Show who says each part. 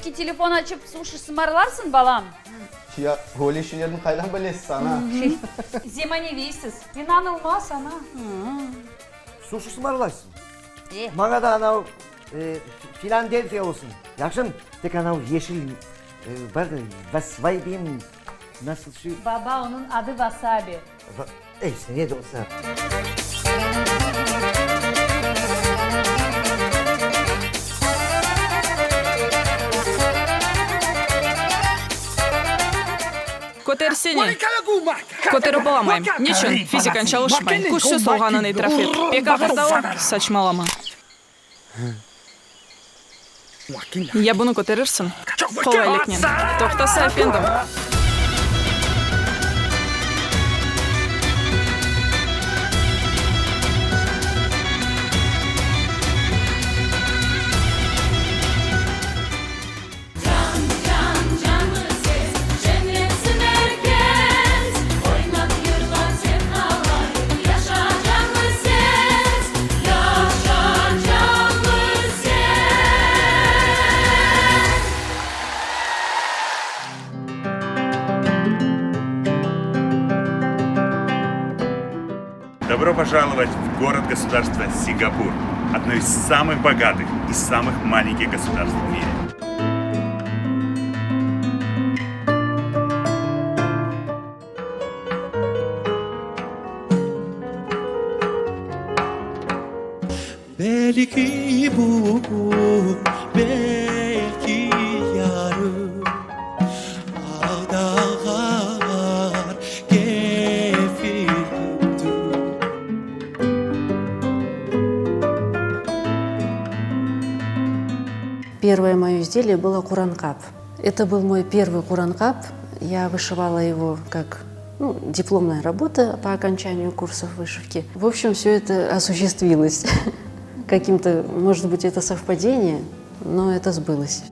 Speaker 1: Belki telefon açıp suşi sımarlarsıñ, balam?
Speaker 2: Ya, öyle şeylerni qaydan bilesiz, ana?
Speaker 1: Zemaneviysiz. İnanılmaz, ana.
Speaker 3: Suşi sımarlaysıñ? Maña da anav Filandelfiya olsun, yahşımı? Tek anav yeşil bar da, vasvaybim, nasıl şey?
Speaker 4: Baba, onıñ adı vasabi.
Speaker 3: Ey, ne de olsa.
Speaker 5: Kötersene! Köterip olamayım. Niçün? Fizikan çalışmay. Küçsüz olğanını itiraf et. Pek ağır da o? Saçmalama. Ya bunı köterirsiñ? Qolaylıqnen. Toqtasa, efendim.
Speaker 6: Can, can, canlı ses, şenlensin er kes, Oynap yırla sen alayıp, yaşa canlı ses, yaşa canlı ses.
Speaker 7: Добро пожаловать в город-государство Сингапур, одно из самых богатых и самых маленьких государств в мире.
Speaker 8: Belki bugün, belki yarın Ağdağar kefil tütün.
Speaker 9: Первое мое изделие было Куранкап. Это был мой первый Куранкап. Я вышивала его как ну, дипломная работа по окончанию курсов вышивки. В общем, все это осуществилось. Каким-то, может быть, это совпадение, но это сбылось.